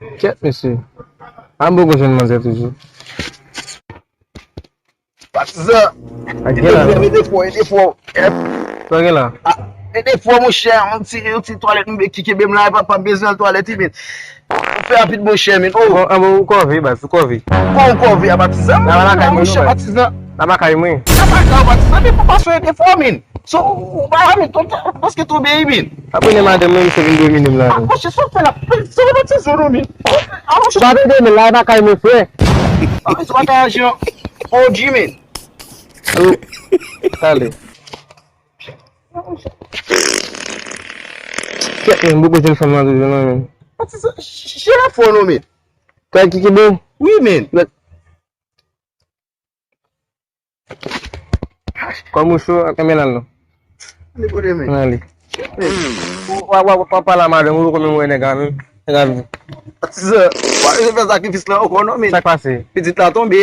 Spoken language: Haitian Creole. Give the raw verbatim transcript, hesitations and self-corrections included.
Kèt, mesye. A m poko jwenn manzè toujou. Patizan. Ede fò, ede fò, ede fò. Sa gen la? Ede fò, monchè. Yon ti, yon ti twalèt m ki kenbe m la, pa, pa bezwen al twalèt, wi, men. Ou fè rapid, monchè, men. Oh. Bon, ah, bon, ou kòve, baz, ou kòve. Bon, ou kòve, a Patizan. La, la, kay mwen, monchè, Patizan. La, la, kay mwen. La, la, kay Patizan, men pou pa sou ede fò, men. So, ou pa la, men, paske tonbe, men. Apre, ne madanm mwen, se vin domine m la. Ah, monchè, sa w fè la? Sa w fè Patizan, non, men. Ah, monchè. Ou pa vin domine la, la, kay mwen, frè. Ah, men, sa w pa ka aji, non. O G, men. Alo. Tande. Kèt, men, m poko jwenn fanm nan toujou, non, men. Patizan, chire fò, non, men. Kay ki kenbe? Wi, men. Kòm ou cho, ak men al non. Li kote men. Ann ale. W ap pale a madanm ou, ou konn wè nèg la menm. Nèg la vini. Patizan, w ap fè sakrifis lan ankò non men. Sa k pase? Pitit la tonbe.